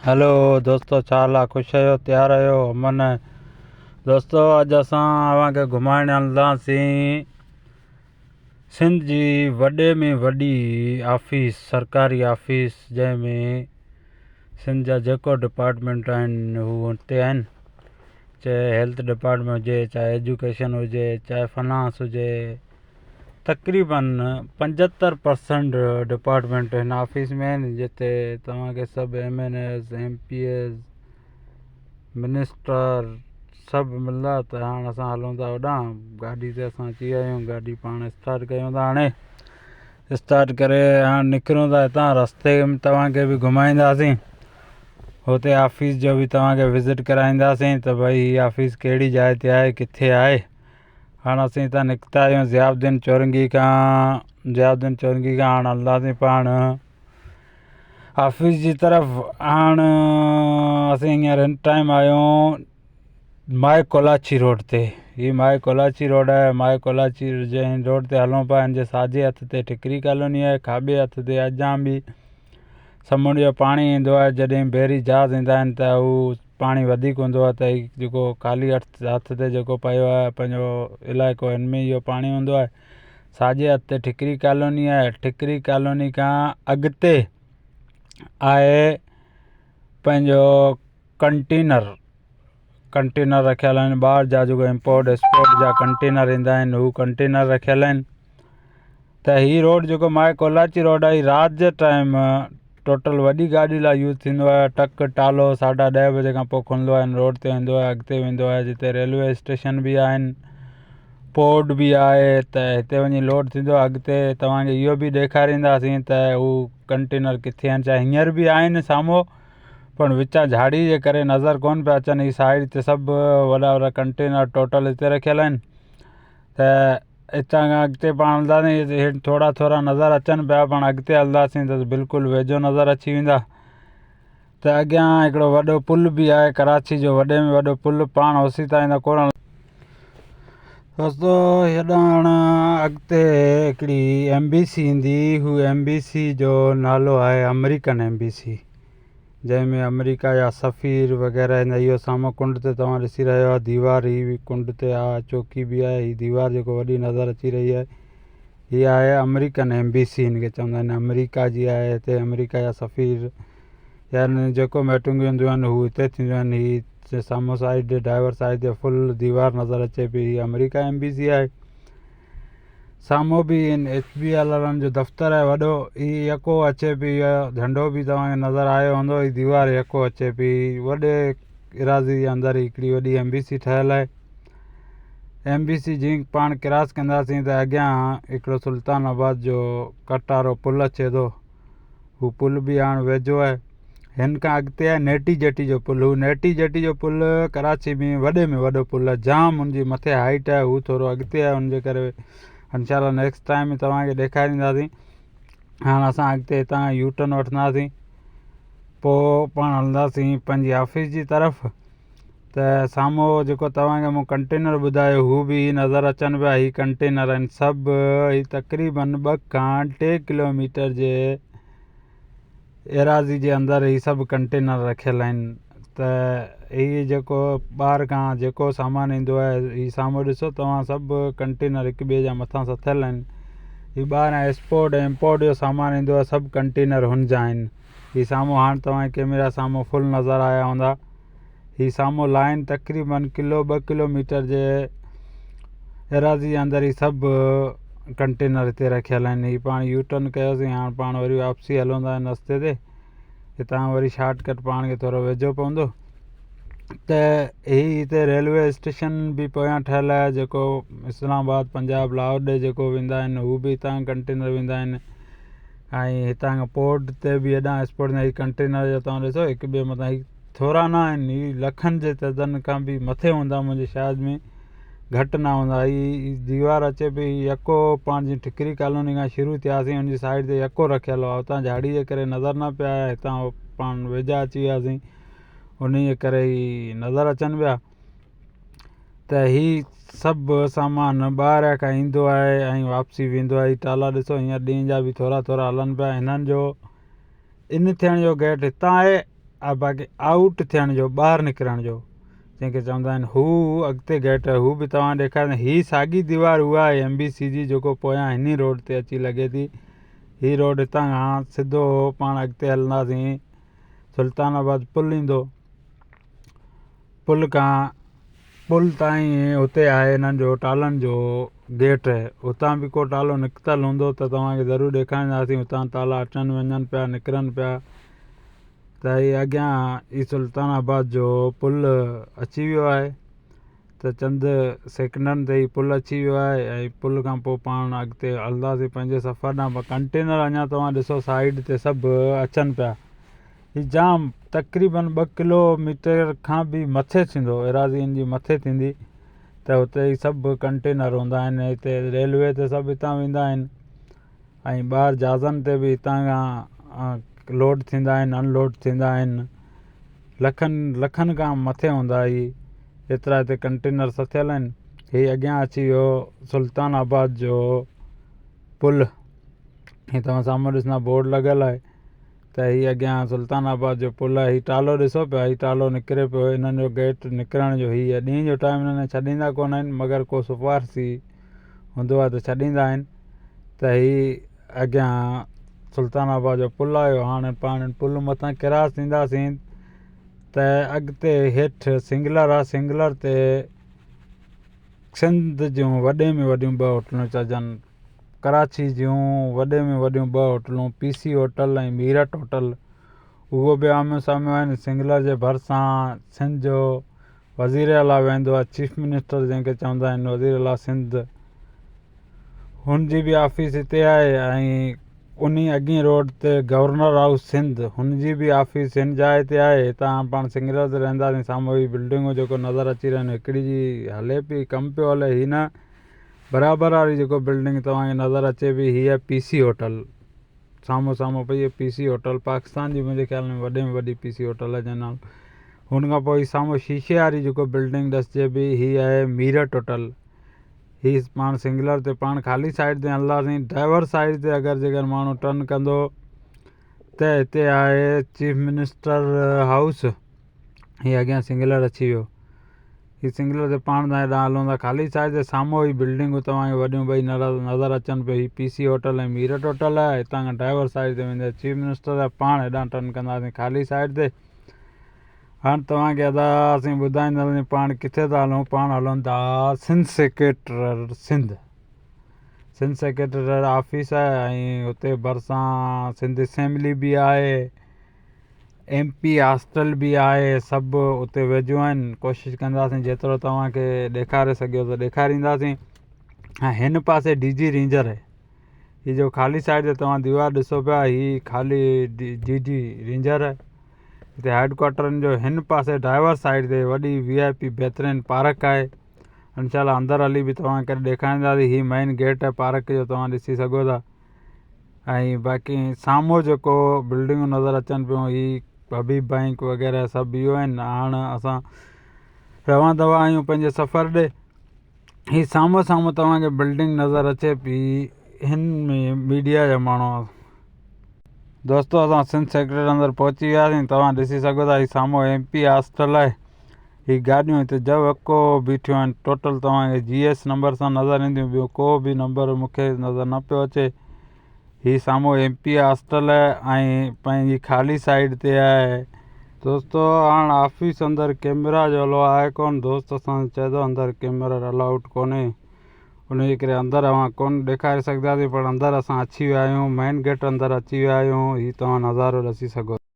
هلو دوستو ڇا حال آ خوش آهيو تيار آهيو امن دوستو اڄ اسان اوهان کي گهمائڻ هلنداسين سنڌ جي وڏي ۾ وڏي آفيس سرڪاري آفيس جنهن ۾ سنڌ جا جيڪو ڊپارٽمينٽ آهن هو اتي آهن چاهي هيلٿ ڊپارٽمينٽ هجي چاهي ايجوڪيشن هجي چاهي فنانس هجي تقريبن 75 پرسنٽ ڊپارٽمينٽ هن آفيس ۾ آهن جتي توهان کي سڀ M N As M P As minister سڀ ملندا ته هاڻ اسان هلون ٿا هوڏانهن گاڏي تي اسان اچي ويا آهيون گاڏي پاڻ اسٽارٽ ڪيون ٿا هاڻي اسٽارٽ ڪري هاڻ نڪرون ٿا هتان رستي ۾ توهان کي به گهمائينداسين هتي آفيس جو به توهان کي وزٽ ڪرائينداسين ته ڀئي هي آفيس ڪهڙي جاء تي آهي ڪٿي آهي هاڻ اسين هتان نڪتا آهيون ضياء الدين چورنگي کان ضياء الدين چورنگي کان هاڻ هلنداسين پاڻ آفيس جي طرف هاڻ اسين هينئر هن ٽائيم آهيون مائي ڪولاچي روڊ تي هي مائي ڪولاچي روڊ آهي مائي ڪولاچي جنهن روڊ تي هلون پيا هن جي ساڄي هٿ تي ٺڪري ڪالوني آهي کاٻي هٿ تي اڄان به سمنڊ جو پاڻي ايندو آهي جڏهن بحري جهاز ايندا آهن ته هو پاڻي وڌيڪ هوندو آهي ته هي جيڪو خالي هٿ هٿ تي جيڪو پيو آهي پنهنجو علائقو هن ۾ اهو پاڻي هوندو آهي ساڄي هٿ تي ٺڪري ڪالوني آهي ٺڪري ڪالوني کان اڳتي آهي پنهنجو ڪنٽينر ڪنٽينر رکيل آهن ٻاهر جا جيڪو امپورٽ ايڪسپورٽ جا ڪنٽينر ايندا آهن هو ڪنٽينر رکيل آهن ته هي روڊ جيڪو مائي ڪولاچي روڊ آهي رات جي ٽائيم ٽوٽل وڏي گاڏي لاء يوز ٿيندو آهي ٽڪ ٽالو ساڍا ڏهه بجي کان پوء کلندو آهي هن روڊ تي ايندو آهي اڳتي ويندو آهي جتي ريلوي اسٽيشن به آهن پورٽ به آهي ته هتي وڃي لوڊ ٿيندو آهي اڳتي توهان کي اهو به ڏيکارينداسين ته هو ڪنٽينر ڪٿي آهن چاهي هينئر به آهن سامهون پر وچان جهاڙي جي ڪري نظر ڪونه پيا اچن هي سائيڊ تي سڀ وڏا وڏا ڪنٽينر ٽوٽل هتي رکيل آهن ته هتان کان اڳتي پاڻ هلنداسين هيٺ ٿورا ٿورا نظر اچن پيا پاڻ اڳتي هلنداسين ته بلڪل ويجهو نظر اچي ويندا ته اڳيان هڪڙو وڏو پل به آهي ڪراچي جو وڏي ۾ وڏو پل پاڻ اوسي تائين ته ڪونه دوستو هيڏانهن اڳتي هڪڙي ايم بي سي ايندي هو ايم بي سي جو نالو آهي آمريڪن ايم بي سي جنهن ۾ آمريڪا جا سفير وغيره آهن اهو سامهون ڪنڊ تي توهان ڏسي رهيا آهيو ديوار هي به ڪنڊ تي آهي چوڪي به آهي هي ديوار جيڪو وڏي نظر اچي رهي آهي هي آهي آمريڪن ايمبيسي هن کي چوندا آهن آمريڪا جي آهي هتي آمريڪا جا سفير يعني جيڪو ميٽنگون هونديون آهن هو هتي ٿينديون آهن هي سامهون سائيڊ ڊرائيور سائيڊ تي فل ديوار نظر اچي پئي هي آمريڪا ايمبيسي آهي سامهون به ان ايڇ بي ايل وارن جو دفتر آهي وڏو هي يڪو اچي پئي اهو جهنڊو به توهان کي نظر آيو هوندو هي ديوار يڪو اچي پئي وڏي ايراضي جي اندر هڪڙي وڏي ايم بي سي ٺهيل آهي ايم بي سي جي پاڻ ڪراس ڪنداسين ته اڳيان هڪڙو سلطان آباد جو ڪٽارو پل اچي ٿو هو پل به هاڻ ويجهو آهي هن کان اڳتي آهي نيٽي جيٽي جو پل هو نيٽي جيٽي جو پل ڪراچي ۾ وڏي ۾ وڏو پل آهي جام ان جي مٿي هائيٽ آهي هو ٿورو اڳتي آهي ان جي ڪري انشاء الله نيڪسٽ ٽائيم توهان کي ڏيکارينداسين هاڻ اسان اڳتي هتان يو ٽرن وٺنداسين پوء پاڻ هلنداسين پنهنجي آفيس جي طرف ته سامهون جيڪو توهان کي مون ڪنٽينر ٻڌايو هو به نظر اچن پيا هي ڪنٽينر آهن سڀ هي تقريبن ٻه کان ٽي ڪلوميٽر جي ايراضي جي اندر هي سڀ ڪنٽينر رکيل آهن ته هي جيڪو ٻاهر کان جيڪو سامان ايندو آهي هي سامهون ڏسو توهان سڀ ڪنٽينر هڪ ٻئي جا مٿان سٿيل آهن هي ٻاهران ايڪسپورٽ ۽ امپورٽ جو سامان ايندو آهي سڀ ڪنٽينر هن جا آهن هي سامهون هاڻ توهان ڪيمرا سامهون فل نظر آيا هوندا هي سامهون لائن تقريبن ڪلو ٻه ڪلو ميٽر جي ايراضي جي اندر هي سڀ ڪنٽينر هتي رکيل آهن هي پاڻ يو ٽرن ڪيوسين هاڻ پاڻ وري واپسي هلون ٿا هن رستي تي هتان وري شارٽ ڪٽ پاڻ کي ٿورو ويجهو پوندو ته هي هتي ريلوي اسٽيشن به پويان ٺهيل آهي جيڪو اسلام آباد پنجاب لاهور ڏي جيڪو ويندا آهن هو به هتان ڪنٽينر ويندا آهن ۽ هتان کان پورٽ تي به هيڏانهن ايڪسپورٽ هي ڪنٽينر جو توهان ڏسو هڪ ٻئي مٿان هي ٿورا نه آهن هي لکن جي تعداد کان به مٿي هوندا منهنجي خيال ۾ گهٽ نه هوندا هي ديوار اچي پئي يڪو پاڻ جيئن ٺڪري ڪالوني کان شروع ٿياسين ان جي سائيڊ تي يڪو رکيل هو اتان جهاڙي جي ڪري نظر نه پيا آيا هتان پاڻ ويجها اچي وياسين ان جي ڪري هي نظر اچن پيا ته هي سڀ سامان ٻاهر کان ايندو آهي ۽ واپسي ويندو آهي ٽالا ڏسو هينئر ڏينهن جا به ٿورا ٿورا هلن پيا هنن جو ان ٿيڻ جو گيٽ هتان آهي. باقي آئوٽ ٿيڻ جو ٻاهر نڪرڻ جو جنهن کي چوندا آهن هو اڳتي گيٽ آهي هو به توهان ڏيکاريندو هي ساڳي ديوار اها آهي ايم بي سي جي جيڪو پويان هن روڊ تي اچي لڳي ٿي. هي روڊ هتان کان سڌو پاڻ اڳتي هلنداسين سلطان آباد پل ايندو پل کان پل تائين اتي آهي انهن جو ٽالن جو گيٽ اتان به ڪو ٽالو نڪتل هوندو ته توهان کي ضرور ڏيکارينداسين اتان تالا اچن وڃن پيا نڪرن پيا ته هي اڳيان هي سلطان آباد جو پل اچي ويو آهي ته چند سيڪنڊن تي هي پل اچي ويو آهي ۽ پل کان پوء پاڻ اڳتي هلنداسين پنهنجي سفر ڏانهن ڪنٽينر اڃا توهان ڏسو سائيڊ تي سڀ اچن پيا هي جام تقريبن ٻه ڪلو ميٽر کان به مٿي ٿيندو ايراضي ان جي مٿي ٿيندي ته هتي هي سڀ ڪنٽينر هوندا آهن هتي ريلوي تي سڀ هتان ويندا آهن ۽ ٻاهر جهازن تي به هتان کان لوڊ ٿيندا آهن ان لوڊ ٿيندا آهن لکن لکن کان مٿي هوندا هي ايترا هتي ڪنٽينر سٿيل آهن هي اڳيان اچي ويو سلطان آباد جو پل هي توهان سامهون ڏسندا بورڊ لڳل آهي ته هي اڳيان سلطان آباد جو پل آهي هي ٽالو ڏسو پيا هي ٽالو نڪري پيو انهن جو گيٽ نڪرڻ جو هي آهي ڏينهن جو ٽائيم انهن کي ڇڏيندا ڪونه آهن مگر ڪو سفارشي هوندو آهي ته ڇڏيندا آهن ته هي اڳيان سلطان آباد جو پل آيو هاڻي پاڻ پل مٿان ڪراس ٿينداسين ته اڳتي هيٺ سنگلر آهي سنگلر تي سنڌ جون وڏي ۾ وڏيون ٻه هوٽلون چئجن ڪراچي جون وڏي ۾ وڏيون ٻه هوٽلون P C hotel ۽ Marriott hotel اهو به آمهون سامهون آهن سنگلر جي ڀرسان سنڌ جو وزير اعليٰ ويندو آهي چيف منسٽر جنهن کي چوندا آهن وزير اعليٰ سنڌ هن جي به آفيس هتي آهي ۽ انهي اڳئين روڊ تي گورنر هائوس سنڌ هن جي به آفيس هن جاء تي آهي هتان پاڻ سنگلر تي رهنداسين سامهون هي بلڊنگون جيڪو نظر اچي رهيون آهن هڪڙي جي هلي پئي ڪم پيو هلي هي نه برابر واري جيڪو بلڊنگ توهان کي نظر اچي پئي هي آهي پي سي هوٽل سامهون سامهون پئي پي سي هوٽل پاڪستان جي منهنجي خيال ۾ وڏي ۾ وڏي پي سي هوٽل آهي جنهن نالو هن کان پوء سامهون شيشي واري جيڪو بلڊنگ ڏسجي پئي هي آهي ميرٽ هوٽل هي پاڻ سنگلر تي پاڻ خالي سائيڊ تي هلنداسين ڊرائيور سائيڊ تي اگر جيڪر ماڻهو ٽرن ڪندو ته هتي آهي چيف منسٽر هائوس هي اڳيان سنگلر اچي ويو هي سنگلر تي پاڻ تان هيڏانهن هلون ٿا خالي سائيڊ تي سامهون هي بلڊنگون توهان کي وڏيون ٻئي نظر اچن پيون هي P C hotel ۽ Marriott hotel آهي هتان کان ڊرائيور سائيڊ تي ويندي چيف منسٽر آهي پاڻ هيڏانهن ٽرن ڪنداسين خالي سائيڊ تي هاڻ توهان کي ادا اسين ٻڌائينداسين پاڻ ڪٿي ٿا هلون پاڻ هلون ٿا سنڌ سيڪريٽر سنڌ سنڌ سيڪريٽر آفيس آهي ۽ اتي ڀرسان سنڌ اسيمبلي به آهي ايم پي هاسٽل به آهي سڀ اتي ويجهو آهن ڪوشش ڪنداسين جيترو توهان کي ڏيکاري سگهيو ته ڏيکارينداسين ۽ هن پاسي ڊي جي رينجر آهي هي جو خالي سائيڊ تي توهان ديوار ڏسو پيا هي خالي ڊي جي رينجر آهي هتي هيڊ ڪوارٽرن جو هن پاسي ڊرائيور سائيڊ تي وڏي وي آء پي بهترين پارڪ آهي انشاء الله اندر هلي به توهان کي ڏيکارينداسين هي مين گيٽ آهي پارڪ جو توهان ڏسي سگهو ٿا ۽ باقي سامهون جيڪو بلڊنگون نظر اچن پيون هي حبيب بئنڪ وغيره سڀ اهو آهن هاڻ اسان روان دوا آهيون پنهنجي سفر ڏي هي سامهون سامهون توهان کي بلڊنگ نظر اچي پي هن ۾ ميڊيا جا ماڻهو دوستو اسان سنڌ سيڪريٽ اندر پهچي وياسين توهان ڏسي سگهو ٿا هي سامهون ايم پي هاسٽل آهي هي گاڏيون هتي جو ڪو بيٺيون آهن ٽوٽل توهان کي جي ايس نمبر سان نظر اينديون ٻيو ڪو به نمبر مون کي نظر نه پيو اچي هي سامهون ايم پي هاسٽل ۽ پنهنجي خالي سائيڊ تي آهي دوستو هاڻ آفيس اندر ڪيمرا جو الاء آهي ڪون دوست اسان چئي ٿو اندر ڪيمرا الاؤڊ ڪونهي ان جي ڪري اندر اوهان ڪون ڏيکاري سگهنداسين پر اندر اسان اچي ويا آهيون مين گيٽ اندر اچي ويا آهيون هي توهان نظارو ڏسي سگهو.